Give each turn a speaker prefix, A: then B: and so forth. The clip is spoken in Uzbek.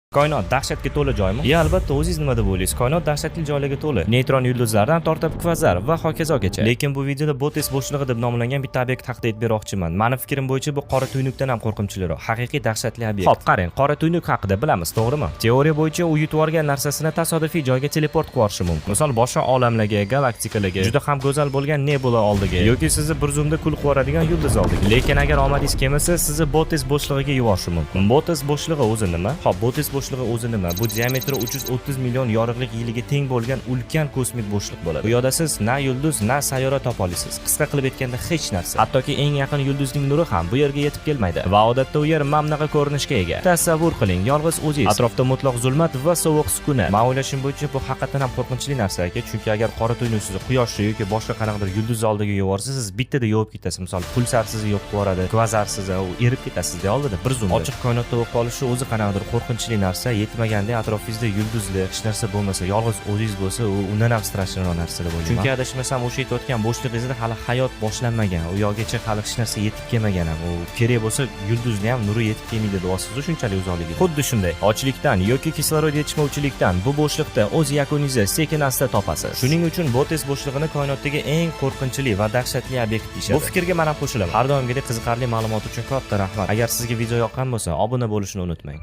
A: Koinot dahshatga to'la joymi? Ya, albatta, o'zingiz nima deb o'ylaysiz? Koinot dahshatli joylarga to'la. Neytron yulduzlardan tortib kvazar va hokazogacha. Lekin bu videoda Botes bo'shlig'i deb nomlangan bitta obyekt haqida aytib bermoqchiman. Mani fikrim bo'yicha, bu qora tuynukdan ham qo'rqinchliroq. Haqiqiy dahshatli obyekt. Xo'p, qarang, qora tuynuk haqida bilamiz, to'g'rimi? Teoriya bo'yicha u yutib yuborgan narsasini tasodifiy joyga teleport qilib yuborishi mumkin. Misol, boshqa olamlarga, galaktikalarga, juda ham go'zal bo'lgan nebula oldiga yoki sizni bir zumda kul qilib yuboradigan yulduz oldiga. Lekin agar omadingiz kelmasa, sizni Botes bo'shlig'iga yuborishi mumkin. Botes bo'shlig'i o'zi nima? Xo'p, Botes bo'shlig'i o'zi nima? Bu diametri 330 million yorug'lik yiliga teng bo'lgan ulkan kosmik bo'shliq bo'ladi. Bu yerda siz na yulduz, na sayyora topa olasiz. Qisqa qilib aytganda, hech narsa. Hattoki eng yaqin yulduzning nuri ham bu yerga yetib kelmaydi. Va odatda u yer mamnaqa ko'rinishga ega. Tasavvur qiling, yolg'iz o'zingiz. Atrofda mutlaq zulmat va sovuq sukunat. Men o'ylashim bo'yicha, bu haqiqatan ham qo'rqinchli narsa, aka, chunki agar qora tuynuk sizni quyoshni yoki boshqa qanaqadir yulduz oldiga yuborsa, siz bittada yovib ketasiz. Misol, pulsar sizni yo'q qilib yuboradi, kvazar sizni, u erib ketasiz oldida bir zumda. Ochiq koinotda bo'lib qolishi o'zi qanaqadir qo'rqinchli narsa. Yetmaganda atrofingizda yulduzli hech narsa bo'lmasa, yolg'iz o'zingiz bo'lsa, u undan ham страшный roq narsa deb o'ylayman. Chunki adashmasam, o'sha aytayotgan bo'shlig'ingizda hali hayot boshlanmagan. U yoqgacha hali hech narsa yetib kelmagan ham. U kerak bo'lsa, yulduzni ham nuri yetib kelmaydi deyapsiz, shunchalik uzoqligida. Xuddi shunday, ochlikdan yoki kislorod yetishmovchilikdan bu bo'shliqda o'z yakuningizni sekin asta topasiz. Shuning uchun Botes bo'shlig'ini koinotdagi eng qo'rqinchli va dahshatli obyekt deyishadi. Bu fikrga men ham qo'shilaman. Har doimgidek qiziqarli ma'lumot uchun katta rahmat. Agar sizga video yoqqan bo'lsa, obuna bo'lishni unutmang.